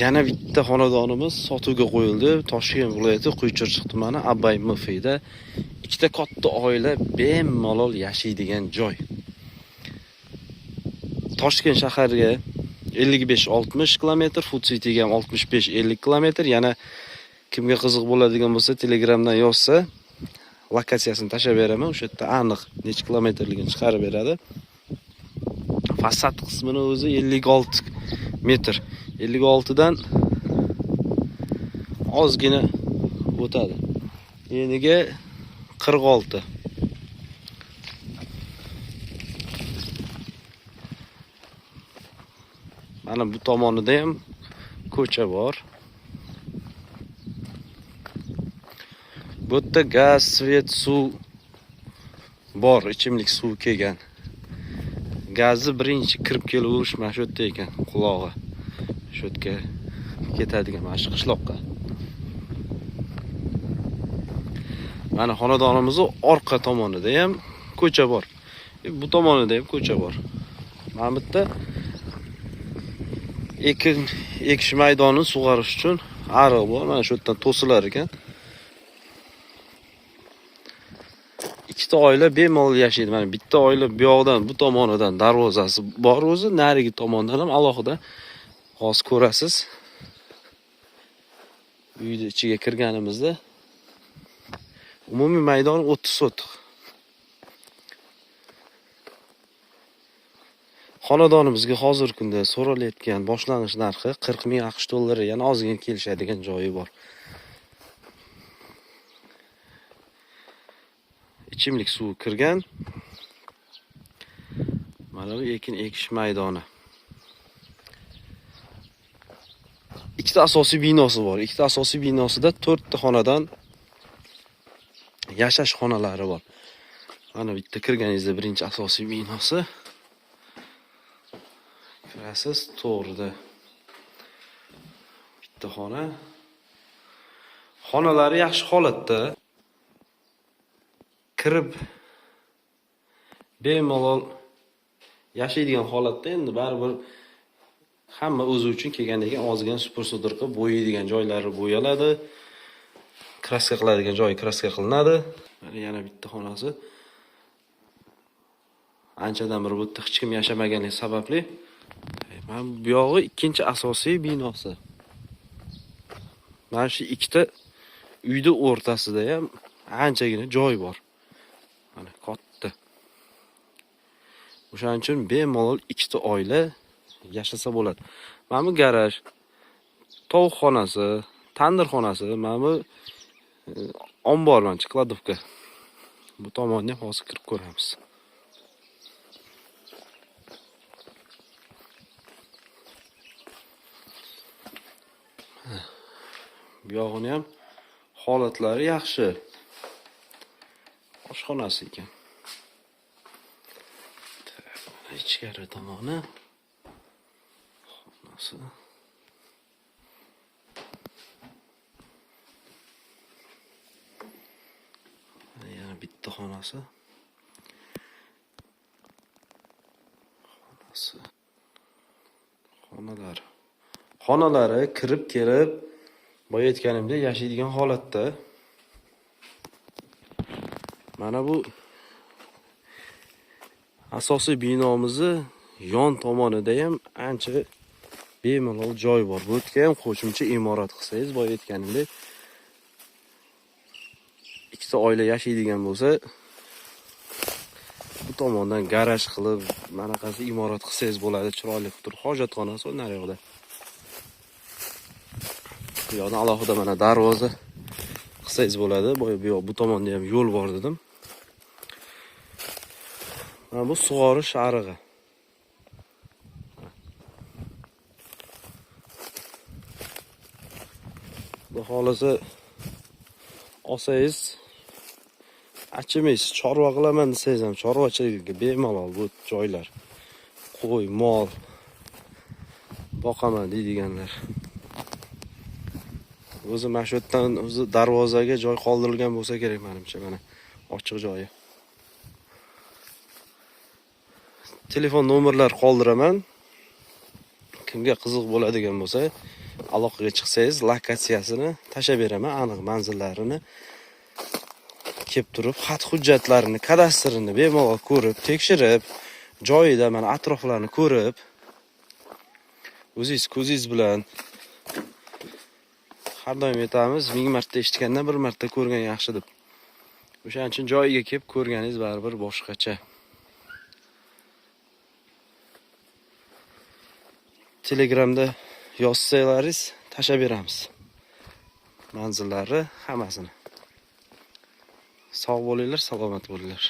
Yana bitta xonadonimiz sotuvga qo'yildi. Toshkent viloyati Quychirchiq tumani Abbay MFda ikkita katta oila bemalol yashaydigan joy. Toshkent shahariga 55-60 km, Food Cityga ham 65-50 km. Yana kimga qiziq bo'ladigan bo'lsa, Telegramdan yozsa, lokatsiyasini tashlab beraman. O'sha yerda aniq necha kilometrligini chiqarib beradi. Fasad qismini o'zi 56 metr. 56 dan ozgina o'tadi. Eniga 46. Mana bu tomonida ham ko'cha bor. Bu yerda gaz, svet, suv bor, ichimlik suvi kelgan. Gazni birinchi kirib kelaverish mana shu yerda ekan, qulog'i. Shu yerga ketadigan mana shu qishloqqa. Mana xonadonimizni orqa tomonida ham ko'cha bor. Bu tomonida ham ko'cha bor. Mana bu yerda ekin ekish maydonini sug'orish uchun ariq bor. Mana shu yerdan to'silar ekan. Ikkita oila bemalol yashaydi. Mana bitta oila bu yoqdan, bu tomonidan darvozasi bor o'zi, narigi tomondan ham alohida hozir ko'rasiz. Uyni ichiga kirganimizda umumiy maydon 30 sotix. Xonadonimizga hozirgi kunda so'ralayotgan boshlang'ich narxi 40 ming AQSh dollari, yana ozgina kelishadigan joyi bor. Ichimlik suvi kirgan. Mana bu ekin ekish maydoni. Ikkita asosiy binosi bor. Ikkita asosiy binosida 4 ta xonadan yashash xonalari bor. Mana bitta kirganingizda birinchi asosiy binosi. Kirasiz, to'g'rida bitta xona. Xonalari yaxshi holatda. Kirib bemalol yashaydigan holatda. Endi baribir hamma o'zi uchun kelgandan keyin ozgina supur-sudur qilib bo'yaydigan joylari bo'yaladi. Kraska qiladigan joyi kraska qilinadi. Mana yana bitta xonasi. Anchadan beri bu yerda hech kim yashamaganligi sababli mana bu yog'i ikkinchi asosiy binosi. Mana shu ikkita uyni o'rtasida ham anchagina joy bor. Mana katta. O'shaning uchun bemalol ikkita oila yashasa bo'ladi. Mana bu garaj, tovuq xonasi, tandir xonasi, mana bu ombor, mana kladovka. Bu tomonni ham hozir kirib ko'ramiz. Bu yog'ini ham holatlari yaxshi. Oshxonasi ekan. Ichkari tomoni xonasi. Yana bitta xonasi. Xonasi. Xonalari. Xonalari kirib kelib boya aytganimdek yashaydigan holatda. Mana bu asosiy binomizni yon tomonida ham ancha bemalol joy bor. Bu yerga ham qo'shimcha imorat qilsangiz, boya aytganimdek ikkita oila yashaydigan bo'lsa, bu tomondan garaj qilib, manaqasi imorat qilsangiz bo'ladi, chiroyli qilib turib, hojatxonasi nari yoqda. Bu yoqdan alohida mana darvoza qilsangiz bo'ladi. Boya bu yoq, bu tomonda ham yo'l bor dedim. Mana bu sug'orish arig'i. Xudo xolasa olsangiz achimaysiz. Chorva qilaman desangiz ham chorvachilikka bemalol bu joylar. Qo'y, mol boqaman deydiganlar. O'zi mana shu yerdan o'zi darvozaga joy qoldirilgan bo'lsa kerak menimcha, mana ochiq joyi. Telefon nomerlar qoldiraman. Kimga qiziq bo'ladigan bo'lsa, aloqaga chiqsangiz, lokatsiyasini tashlab beraman, aniq manzillarini kelib turib, xat hujjatlarini, kadastrini bemalol ko'rib, tekshirib, joyida mana atroflarni ko'rib, o'zingiz ko'zingiz bilan. Har doim aytamiz, ming marta eshitgandan bir marta ko'rgan yaxshi deb. O'shaning uchun joyiga kelib ko'rganingiz baribir boshqacha. Telegramda yozsalaringiz tashlab beramiz. Manzillari hammasini. Sog' bo'linglar, salomat bo'linglar.